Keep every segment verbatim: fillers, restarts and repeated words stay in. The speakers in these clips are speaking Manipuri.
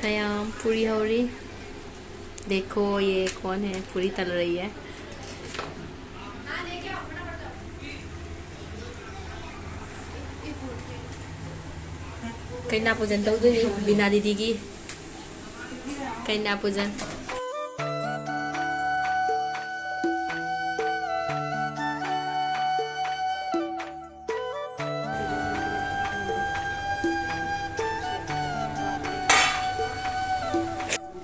ꯃꯌꯥꯝ ꯄꯨꯔꯤ ꯍꯧꯔꯤ꯫ देखो, ये कौन है? पूरी तल रही है। ꯀꯩꯅꯥ ꯄꯨꯖꯟ ꯇꯧꯗꯣꯏꯅꯤ ꯕꯤꯅꯥ ꯗꯤꯗꯤꯒꯤ꯫ ꯀꯩꯅꯥ ꯄꯨꯖꯟ꯫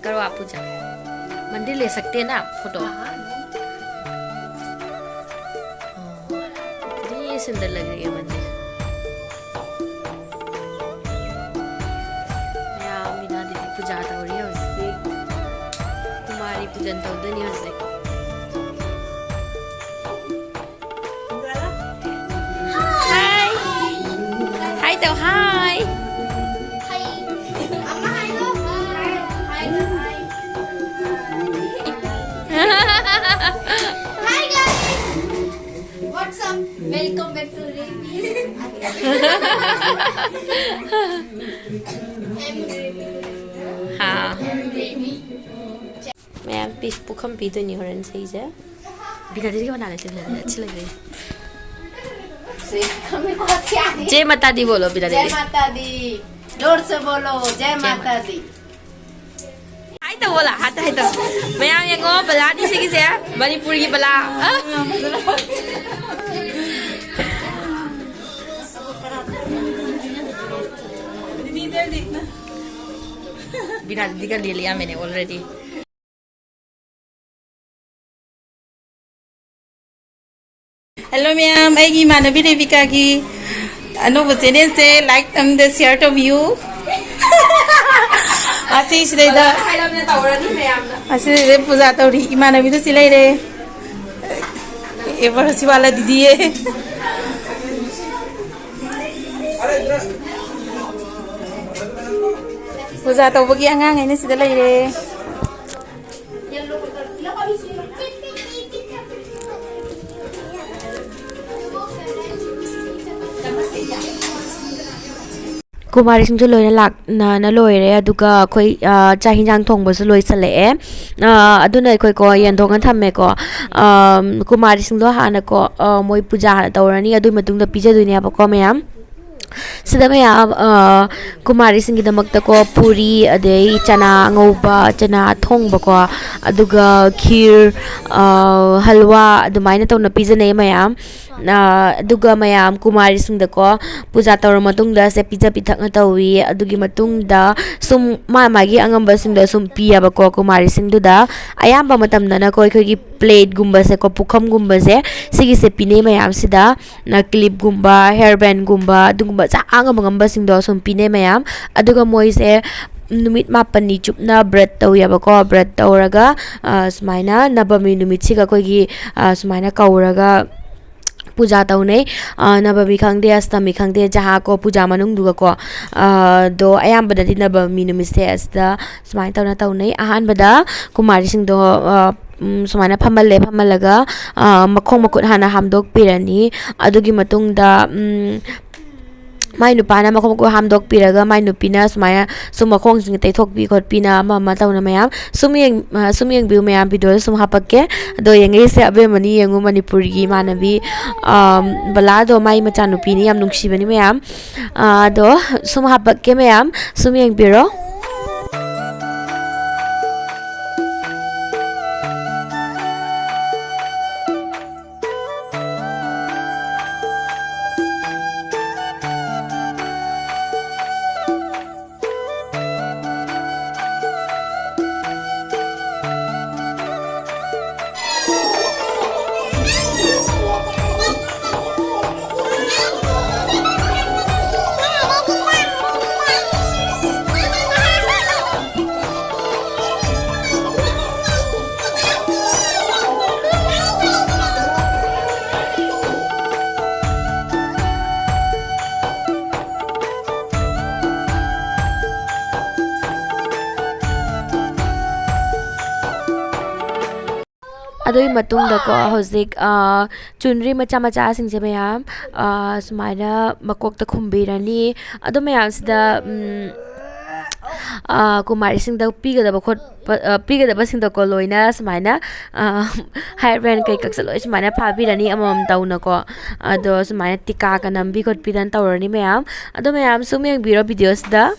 करो आप पूजा। मंदिर ले सकते हैं ना आप फोटो? हाँ, हाँ। ओह, इतनी सुंदर लग रही है मंदिर। ꯃꯌꯥꯝ ꯕꯤꯅꯥ ꯗꯤꯗꯤ ꯄꯨꯖꯥ ꯇꯧꯔꯤ ꯍꯧꯖꯤꯛ꯫ ꯀꯨꯃꯥꯔꯤ ꯄꯨꯖꯟ ꯇꯧꯗꯣꯏꯅꯤ ꯍꯧꯖꯤꯛ꯫ Hi. Hi ꯇꯧ, hi. Hi guys. What's up? Welcome back to Remy. हाँ। ꯃꯌꯥꯝ ꯄꯤꯁ ꯄꯨꯈꯝ ꯄꯤꯗꯣꯏꯅꯤ ꯍꯣꯔꯦꯟ ꯁꯤꯁꯦ꯫ ꯕꯤꯅꯥꯗꯤꯗꯤ ꯀꯅꯥ ꯂꯩꯇꯦ? ꯕꯤꯅꯥꯗꯤꯗꯤ ꯑꯁꯤ ꯂꯩꯔꯦ꯫ ꯖꯦ ꯃꯥꯇꯥ ꯗꯤ ꯕꯣꯂꯣ, ꯕꯤꯅꯥꯗꯤꯗꯤ꯫ ꯖꯦ ꯃꯥꯇꯥ ꯗꯤ꯫ ꯖꯣꯔ ꯁꯦ ꯕꯣꯂꯣ, ꯖꯦ ꯃꯥꯇꯥ ꯗꯤ꯫ ꯍꯥꯏ ꯇꯧ ꯕꯣꯂꯥ, ꯍꯥꯏ ꯇꯧ, ꯍꯥꯏ ꯇꯧ꯫ ꯃꯌꯥꯝ ꯌꯦꯡꯉꯣ, ꯕꯂꯥꯅꯤ ꯁꯤꯒꯤꯁꯦ꯫ ꯃꯅꯤꯄꯨꯔꯒꯤ ꯕꯂꯥ꯫ ꯑ꯫ ꯕꯤꯅꯥꯗꯤꯗꯤ ꯒꯟꯗꯤ ꯂꯤꯌꯥ ꯃꯦꯅꯦ already꯫ Hello ꯃꯌꯥꯝ, ꯑꯩꯒꯤ ꯏꯃꯥꯟꯅꯕꯤ ꯔꯦꯕꯤꯀꯥꯒꯤ ꯑꯅꯧꯕ ꯆꯦꯅꯦꯜꯁꯦ ꯂꯥꯏꯛ ꯑꯃꯗ ꯁꯤꯌꯔ ꯇꯧꯕꯤꯌꯨ꯫ ꯑꯁꯤ ꯁꯤꯗꯩꯗ, ꯍꯥꯏꯔꯕꯅꯤꯅ ꯇꯧꯔꯅꯤ ꯃꯌꯥꯝꯅ꯫ ꯑꯁꯤꯗꯩꯗ ꯄꯨꯖꯥ ꯇꯧꯔꯤ꯫ ꯏꯃꯥꯟꯅꯕꯤꯗꯨ ꯁꯤ ꯂꯩꯔꯦ꯫ ꯑꯦ ꯕꯔꯁꯤꯋꯥꯂꯥ ꯗꯤꯗꯤꯌꯦ꯫ ꯄꯨꯖꯥ ꯇꯧꯕꯒꯤ ꯑꯉꯥꯡ ꯑꯩꯅ ꯁꯤꯗ ꯂꯩꯔꯦ꯫ ꯀꯨꯃꯥꯔꯤꯁꯤꯡꯁꯨ ꯂꯣꯏꯅ ꯂꯥꯛꯅꯅ ꯂꯣꯏꯔꯦ꯫ ꯑꯗꯨꯒ ꯑꯩꯈꯣꯏ, ꯑ, ꯆꯥꯛ ꯍꯤꯟꯖꯥꯡ ꯊꯣꯡꯕꯁꯨ ꯂꯣꯏꯁꯤꯜꯂꯛꯑꯦ꯫ ꯑ, ꯑꯗꯨꯅ ꯑꯩꯈꯣꯏꯀꯣ, ꯌꯦꯟ ꯊꯣꯡꯉ ꯊꯝꯃꯦꯀꯣ꯫ ꯑꯝ, ꯀꯨꯃꯥꯔꯤꯁꯤꯡꯗꯣ ꯍꯥꯟꯅꯀꯣ, ꯑ, ꯃꯣꯏ ꯄꯨꯖꯥ ꯍꯥꯟꯅ ꯇꯧꯔꯅꯤ, ꯑꯗꯨꯒꯤ ꯃꯇꯨꯡꯗ ꯄꯤꯖꯗꯣꯏꯅꯦꯕꯀꯣ ꯃꯌꯥꯝ꯫ ꯁꯤꯗ ꯃꯌꯥꯝ, ꯑ, ꯀꯨꯃꯥꯔꯤꯁꯤꯡꯒꯤꯗꯃꯛꯇꯀꯣ, ꯄꯨꯔꯤ, ꯑꯗꯩ ꯆꯅꯥ ꯑꯉꯧꯕ, ꯆꯅꯥ ꯑꯊꯣꯡꯕꯀꯣ, ꯑꯗꯨꯒ ꯈꯤꯔ, ꯑ, ꯍꯜꯋꯥ, ꯑꯗꯨꯃꯥꯏꯅ ꯇꯧꯅ ꯄꯤꯖꯅꯩ ꯃꯌꯥꯝ꯫ ꯑ, ꯑꯗꯨꯒ ꯃꯌꯥꯝ ꯀꯨꯃꯥꯔꯤꯁꯤꯡꯗꯀꯣ, ꯄꯨꯖꯥ ꯇꯧꯔ ꯃꯇꯨꯡꯗ ꯁꯦ ꯄꯤꯖ ꯄꯤꯊꯛꯅ ꯇꯧꯏ꯫ ꯑꯗꯨꯒꯤ ꯃꯇꯨꯡꯗ ꯁꯨꯝ ꯃꯥ ꯃꯥꯒꯤ ꯑꯉꯝꯕꯁꯤꯡꯗꯣ ꯁꯨꯝ ꯄꯤꯌꯦꯕꯀꯣ ꯀꯨꯃꯥꯔꯤꯁꯤꯡꯗꯨꯗ꯫ ꯑꯌꯥꯝꯕ ꯃꯇꯝꯗꯅꯀꯣ ꯑꯩꯈꯣꯏꯒꯤ ꯄ꯭ꯂꯦꯠꯀꯨꯝꯕꯁꯦꯀꯣ, ꯄꯨꯈꯝꯒꯨꯝꯕꯁꯦ, ꯁꯤꯒꯤꯁꯦ ꯄꯤꯅꯩ ꯃꯌꯥꯝꯁꯤꯗ꯫ ꯅ ꯀ꯭ꯂꯤꯞꯀꯨꯝꯕ, ꯍꯦꯌꯔ ꯕꯦꯟꯒꯨꯝꯕ, ꯑꯗꯨꯒꯨꯝꯕ ꯆꯥ ꯑꯉꯝ ꯑꯉꯝꯕꯁꯤꯡꯗꯣ ꯁꯨꯝ ꯄꯤꯅꯩ ꯃꯌꯥꯝ꯫ ꯑꯗꯨꯒ ꯃꯣꯏꯁꯦ ꯅꯨꯃꯤꯠ ꯃꯥꯄꯟꯅꯤ ꯆꯨꯞꯅ ꯕ꯭ꯔꯠ ꯇꯧꯋꯦꯕꯀꯣ꯫ ꯕ꯭ꯔꯠ ꯇꯧꯔꯒ, ꯑ, ꯁꯨꯃꯥꯏꯅ ꯅꯕꯃꯤ ꯅꯨꯃꯤꯠꯁꯤꯒ ꯑꯩꯈꯣꯏꯒꯤ, ꯑ, ꯁꯨꯃꯥꯏꯅ ꯀꯧꯔꯒ ꯄꯨꯖꯥ ꯇꯧꯅꯩ꯫ ꯑ, ꯅꯕꯃꯤ ꯈꯪꯗꯦ, ꯑꯁꯇꯃꯤ ꯈꯪꯗꯦ, ꯖꯍꯥ ꯀꯣ ꯄꯨꯖꯥ ꯃꯅꯨꯡꯗꯨꯒꯀꯣ꯫ ꯑ, ꯑꯗꯣ ꯑꯌꯥꯝꯕꯗꯗꯤ ꯅꯕꯃꯤ ꯅꯨꯃꯤꯠꯁꯦ ꯑꯁꯤꯗ ꯁꯨꯃꯥꯏꯅ ꯇꯧꯅ ꯇꯧꯅꯩ꯫ ꯑꯍꯥꯟꯕꯗ ꯀꯨꯃꯥꯔꯤꯁꯤꯡꯗꯣ, ꯑ, ꯎꯝ, ꯁꯨꯃꯥꯏꯅ ꯐꯝꯍꯜꯂꯦ꯫ ꯐꯝꯍꯜꯂꯒ, ꯑ, ꯃꯈꯣꯡ ꯃꯈꯨꯠ ꯍꯥꯟꯅ ꯍꯥꯝꯗꯣꯛꯄꯤꯔꯅꯤ꯫ ꯑꯗꯨꯒꯤ ꯃꯇꯨꯡꯗ, ꯎꯝ, ꯃꯥꯏ ꯅꯨꯄꯥꯅ ꯃꯈꯣꯡ ꯃꯈꯨꯠ ꯍꯥꯝꯗꯣꯛꯄꯤꯔꯒ, ꯃꯥꯏ ꯅꯨꯄꯤꯅ ꯁꯨꯃꯥꯏꯅ ꯁꯨꯝ ꯃꯈꯣꯡꯁꯤꯡ ꯇꯩꯊꯣꯛꯄꯤ ꯈꯣꯠꯄꯤꯅ ꯑꯃ ꯑꯃ ꯇꯧꯅ ꯃꯌꯥꯝ꯫ ꯁꯨꯝ ꯌꯦꯡ-, ꯑ, ꯁꯨꯝ ꯌꯦꯡꯕꯤꯌꯨ ꯃꯌꯥꯝ, ꯚꯤꯗꯤꯑꯣꯗ ꯁꯨꯝ ꯍꯥꯞꯄꯛꯀꯦ꯫ ꯑꯗꯣ ꯌꯦꯡꯉꯛꯏꯁꯦ ꯑꯕꯦꯝꯃꯅꯤ ꯌꯦꯡꯉꯨ, ꯃꯅꯤꯄꯨꯔꯒꯤ ꯏꯃꯥꯟꯅꯕꯤ, ꯑꯝ, ꯕꯂꯥꯗꯣ, ꯃꯥꯏ ꯃꯆꯥꯅꯨꯄꯤꯅꯤ, ꯌꯥꯝ ꯅꯨꯡꯁꯤꯕꯅꯤ ꯃꯌꯥꯝ꯫ ꯑ, ꯑꯗꯣ ꯁꯨꯝ ꯍꯥꯞꯄꯛꯀꯦ ꯃꯌꯥꯝ, ꯁꯨꯝ ꯌꯦꯡꯕꯤꯔꯣ꯫ ꯑꯗꯨꯒꯤ ꯃꯇꯨꯡꯗꯀꯣ, ꯍꯧꯖꯤꯛ, ꯑ, ꯆꯨꯟꯔꯤ ꯃꯆꯥ ꯃꯆꯥꯁꯤꯡꯁꯦ ꯃꯌꯥꯝ, ꯑ, ꯁꯨꯃꯥꯏꯅ ꯃꯀꯣꯛꯇ ꯈꯨꯝꯕꯤꯔꯅꯤ꯫ ꯑꯗꯨ ꯃꯌꯥꯝꯁꯤꯗ, ꯎꯝ, ꯑ, ꯀꯨꯃꯥꯔꯤꯁꯤꯡꯗ ꯄꯤꯒꯗꯕ ꯈꯣꯠꯄ, ꯑ, ꯄꯤꯒꯗꯕꯁꯤꯡꯗꯀꯣ, ꯂꯣꯏꯅ ꯁꯨꯃꯥꯏꯅ, ꯑ, ꯍꯥꯏꯠ ꯕꯦꯟ ꯀꯩ ꯀꯛꯁ ꯂꯣꯏ ꯁꯨꯃꯥꯏꯅ ꯐꯥꯕꯤꯔꯅꯤ ꯑꯃꯃꯝ ꯇꯧꯅꯀꯣ꯫ ꯑꯗꯣ ꯁꯨꯃꯥꯏꯅ ꯇꯤꯀꯥꯒ ꯅꯝꯕꯤ ꯈꯣꯠꯄꯤꯗꯅ ꯇꯧꯔꯅꯤ ꯃꯌꯥꯝ꯫ ꯑꯗꯣ ꯃꯌꯥꯝ ꯁꯨꯝ ꯌꯦꯡꯕꯤꯔꯣ ꯚꯤꯗꯤꯑꯣꯁꯤꯗ꯫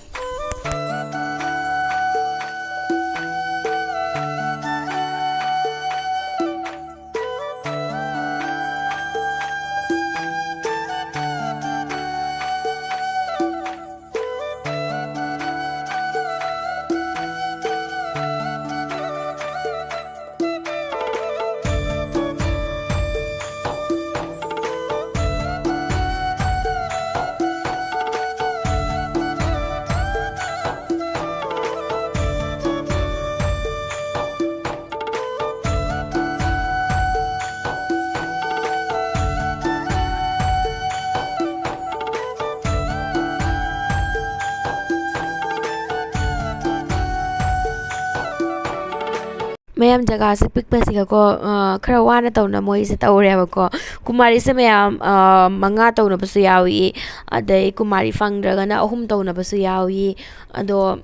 ꯃꯌꯥꯝ, ꯖꯒꯥꯁꯦ ꯄꯤꯛꯄꯁꯤꯒꯀꯣ, ꯑ, ꯈꯔ ꯋꯥꯅ ꯇꯧꯅ ꯃꯣꯏꯁꯦ ꯇꯧꯔꯦꯕꯀꯣ꯫ ꯀꯨꯃꯥꯔꯤꯁꯦ ꯃꯌꯥꯝ, ꯑ, ꯃꯉꯥ ꯇꯧꯅꯕꯁꯨ ꯌꯥꯎꯏ, ꯑꯗꯩ ꯀꯨꯃꯥꯔꯤ ꯐꯪꯗ꯭ꯔꯒꯅ ꯑꯍꯨꯝ ꯇꯧꯅꯕꯁꯨ ꯌꯥꯎꯏ꯫ ꯑꯗꯣ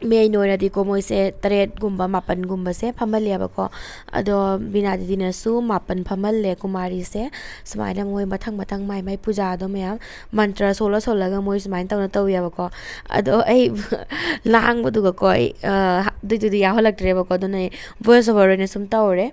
main ꯑꯣꯏꯅꯗꯤꯀꯣ ꯃꯣꯏꯁꯦ ꯇꯔꯦꯠꯀꯨꯝꯕ ꯃꯥꯄꯟꯒꯨꯝꯕꯁꯦ ꯐꯝꯍꯜꯂꯦꯕꯀꯣ꯫ ꯑꯗꯣ ꯕꯤꯅꯥ ꯗꯤꯗꯤꯅꯁꯨ ꯃꯥꯄꯟ ꯐꯝꯍꯜꯂꯦ ꯀꯨꯃꯥꯔꯤꯁꯦ꯫ ꯁꯨꯃꯥꯏꯅ ꯃꯣꯏ ꯃꯊꯪ ꯃꯊꯪ ꯃꯥꯏ ꯃꯥꯏ ꯄꯨꯖꯥꯗꯣ ꯃꯌꯥꯝ ꯃꯟꯇ꯭ꯔ ꯁꯣꯜꯂ ꯁꯣꯜꯂꯒ ꯃꯣꯏ ꯁꯨꯃꯥꯏꯅ ꯇꯧꯅ ꯇꯧꯋꯦꯕꯀꯣ꯫ ꯑꯗꯣ ꯑꯩ ꯂꯥꯡꯕꯗꯨꯒꯀꯣ ꯑꯩ, ꯑ, ꯑꯗꯨꯏꯗꯨꯗꯤ ꯌꯥꯎꯍꯜꯂꯛꯇ꯭ꯔꯦꯕꯀꯣ꯫ ꯑꯗꯨꯅ ꯑꯩ voice over ꯑꯣꯏꯅ ꯁꯨꯝ ꯇꯧꯔꯦ꯫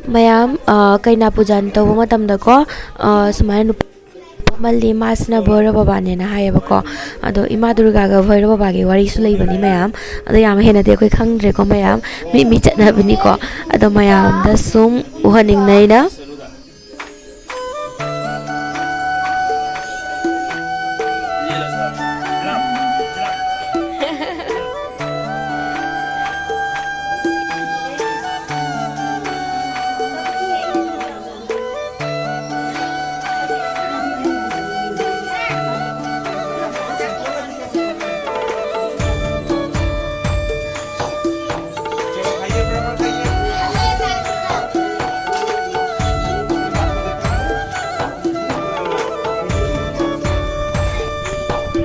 ꯃꯌꯥꯝ, ꯑ, ꯀꯩꯅꯥ ꯄꯨꯖꯥ ꯇꯧꯕ ꯃꯇꯝꯗꯀꯣ, ꯑ, ꯁꯨꯃꯥꯏꯅ ꯅꯨꯄꯥ ꯃꯜꯂꯤ, ꯃꯥꯁꯤꯅ ꯚꯣꯏꯔꯣ ꯕꯕꯥꯅꯦꯅ ꯍꯥꯏꯌꯦꯕꯀꯣ꯫ ꯑꯗꯣ ꯏꯃꯥ ꯗꯨꯔꯒꯥꯒ ꯚꯣꯏꯔꯣ ꯕꯕꯥꯒꯤ ꯋꯥꯔꯤꯁꯨ ꯂꯩꯕꯅꯤ ꯃꯌꯥꯝ꯫ ꯑꯗꯣ ꯌꯥꯝ ꯍꯦꯟꯅꯗꯤ ꯑꯩꯈꯣꯏ ꯈꯪꯗ꯭ꯔꯦꯀꯣ ꯃꯌꯥꯝ, ꯃꯤ ꯃꯤ ꯆꯠꯅꯕꯅꯤꯀꯣ꯫ ꯑꯗꯣ ꯃꯌꯥꯝꯗ ꯁꯨꯝ ꯎꯍꯟꯅꯤꯡꯅꯩꯅ꯫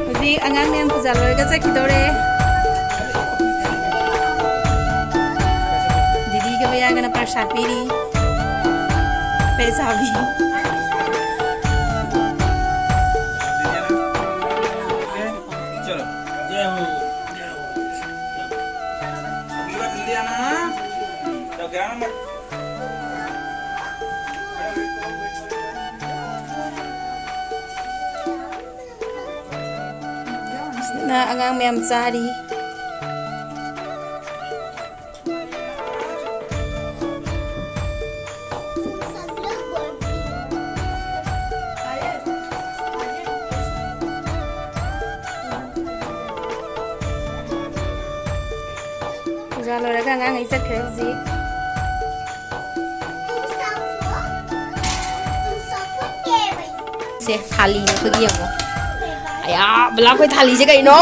ꯍꯧꯖꯤꯛ ꯑꯉꯥꯡ ꯃꯌꯥꯝ ꯄꯨꯖꯥ ꯂꯣꯏꯔꯒ ꯆꯠꯈꯤꯗꯧꯔꯦ꯫ ꯗꯤꯗꯤꯒ ꯃꯌꯥꯒꯅ ꯄ꯭ꯔꯁꯥꯗ ꯄꯤꯔꯤ꯫ ꯄꯩꯁꯥꯕꯤ꯫ ꯁꯤꯗꯅ ꯑꯉꯥꯡ ꯃꯌꯥꯝ ꯆꯥꯔꯤ꯫ ꯄꯨꯖꯥ ꯂꯣꯏꯔꯒ ꯑꯉꯥꯡꯈꯩ ꯆꯠꯈ꯭ꯔꯦ ꯍꯧꯖꯤꯛ꯫ ꯁꯦ, ꯊꯥꯂꯤꯅꯦ ꯑꯩꯈꯣꯏꯒꯤ, ꯌꯦꯡꯉꯣ꯫ ꯑꯌꯥ, ꯕꯂꯥ, ꯑꯩꯈꯣꯏ ꯊꯥꯂꯤꯁꯦ ꯀꯩꯅꯣ?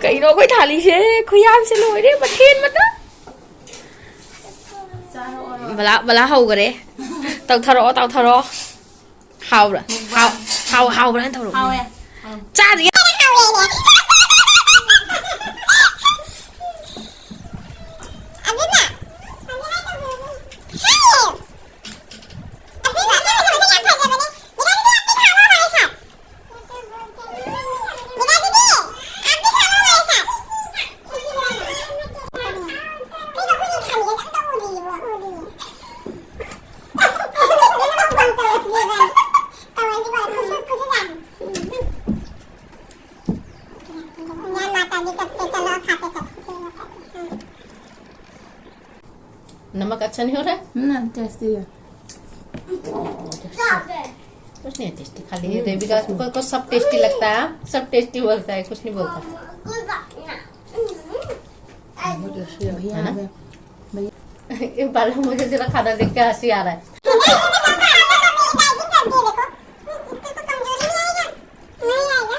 ꯀꯩꯅꯣ ꯑꯩꯈꯣꯏ ꯊꯥꯂꯤꯁꯦ? ꯈꯨꯌꯥꯝꯁꯦ ꯂꯣꯏꯔꯦ, ꯃꯊꯦꯟ ꯃꯊꯦꯜ꯫ ꯕꯂꯥ, ꯕꯂꯥ ꯍꯧꯈꯔꯦ꯫ ꯇꯧꯊꯔꯛꯑꯣ, ꯇꯧꯊꯔꯛꯑꯣ꯫ ꯍꯥꯎꯕ꯭ꯔꯥ? ꯍꯥꯎ-, ꯍꯥꯎ-, ꯍꯥꯎꯕ꯭ꯔꯥ ꯍꯥꯏꯅ ꯇꯧꯔꯛꯑꯣ꯫ ꯍꯥꯎꯋꯦ꯫ ꯆꯥꯗ꯭ꯔꯤ꯫ नमक अच्छा नहीं हो रहा है? ना, टेस्टी है। कुछ नहीं है टेस्टी, खाली ये रेबिका को, को सब टेस्टी लगता है, सब टेस्टी बोलता है, कुछ नहीं बोलता। बहुत टेस्टी है। भैया है ना? आ गए। भैया। ये बाला, मुझे तेरा खाना देख के हंसी आ रहा है। नहीं आएगा। नहीं आएगा।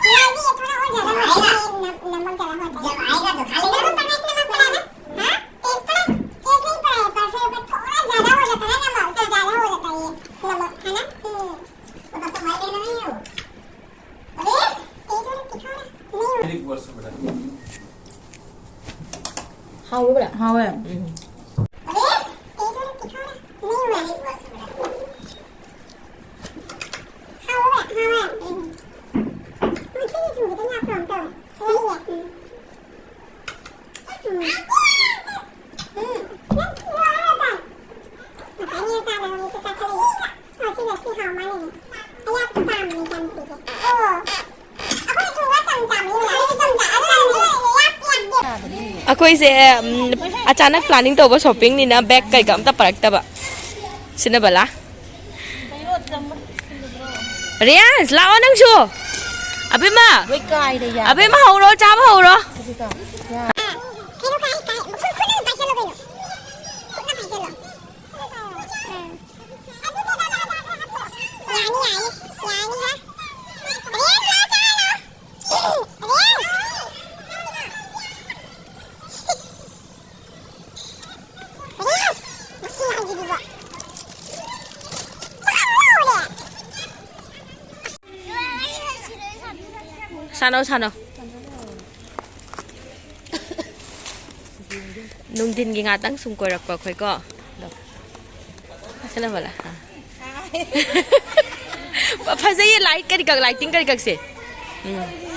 नहीं आएगा, ये थोड़ा और ज्यादा हो जाएगा। नम-, नमक ज्यादा हो जाएगा। जब आएगा तो खा लेगा। नमक पड़ा है, नमक पड़ा है ना? हाँ? टेस्ट पड़ा? टेस्ट नहीं पड़ा है, पर फिर ऊपर थोड़ा ज्यादा हो जाता है ना नमक, तो ज्यादा हो जाता है ये नमक, है ना? हम्म। तो तब तो मैं लेना नहीं है वो। अरे, तेज वाला तीखा वाला। नहीं हो रहा। एक बार से बड़ा। हाँ, वो बड़ा। हाँ, वो है। हम्म। अरे, तेज वाला तीखा वाला। नहीं हो रहा। एक बार से बड़ा। ꯑꯩꯈꯣꯏꯁꯦ, ꯎꯝ, ꯑꯆꯥꯅꯛ ꯄ꯭ꯂꯥꯅꯤꯡ ꯇꯧꯕ ꯁꯣꯞꯄꯤꯡꯅꯤꯅ ꯕꯦꯒ ꯀꯩꯀꯥ ꯑꯝꯇ ꯄꯨꯔꯛꯇꯕ꯫ ꯁꯤꯅ ꯕꯂꯥ꯫ ꯔꯤꯌꯥꯟꯁ, ꯂꯥꯛꯑꯣ ꯅꯪꯁꯨ꯫ ꯑꯕꯦꯝꯃ꯫ ꯂꯣꯏ ꯀꯥꯏꯔꯦ, ꯌꯥꯗ꯭ꯔꯦ꯫ ꯑꯕꯦꯝꯃ, ꯍꯧꯔꯣ, ꯆꯥꯕ ꯍꯧꯔꯣ꯫ ꯍꯧꯖꯤꯛꯀꯥꯟ꯫ ꯌꯥ-, ꯀꯩꯅꯣ ꯀꯥꯏ, ꯀꯥꯏ, ꯈꯨꯠ, ꯈꯨꯠꯅ ꯄꯥꯏꯁꯜꯂꯣ ꯀꯩꯅꯣ꯫ ꯈꯨꯠꯅ ꯄꯥꯏꯁꯜꯂꯣ꯫ ꯌꯥꯅꯤ, ꯌꯥꯅꯤ, ꯌꯥꯅꯤ, ꯍꯥ? ꯔꯤꯌꯥꯟꯁ, ꯂꯥꯛꯑꯣ, ꯆꯥꯔꯣ꯫ ꯔꯤꯌꯥꯟꯁ! ꯔꯤꯌꯥꯟꯁ! ꯃꯁꯤ ꯑꯉꯥꯡꯁꯤꯗꯤꯕ꯫ ꯆꯥꯛ ꯂꯧꯔꯦ! ꯁꯥꯟꯅꯧ, ꯁꯥꯟꯅꯧ꯫ ꯅꯨꯡꯊꯤꯟꯒꯤ ꯉꯥꯛꯇꯪ ꯁꯨꯝ ꯀꯣꯏꯔꯛꯄ ꯑꯩꯈꯣꯏꯀꯣ꯫ ꯑꯗꯣ, ꯁꯤꯅ ꯕꯂꯥ꯫ ꯑꯥ꯫ ꯐꯖꯩꯌꯦ, ꯂꯥꯏꯠ ꯀꯔꯤ ꯀꯛ, ꯂꯥꯏꯇꯤꯡ ꯀꯔꯤ ꯀꯛꯁꯦ꯫ ꯎꯝ꯫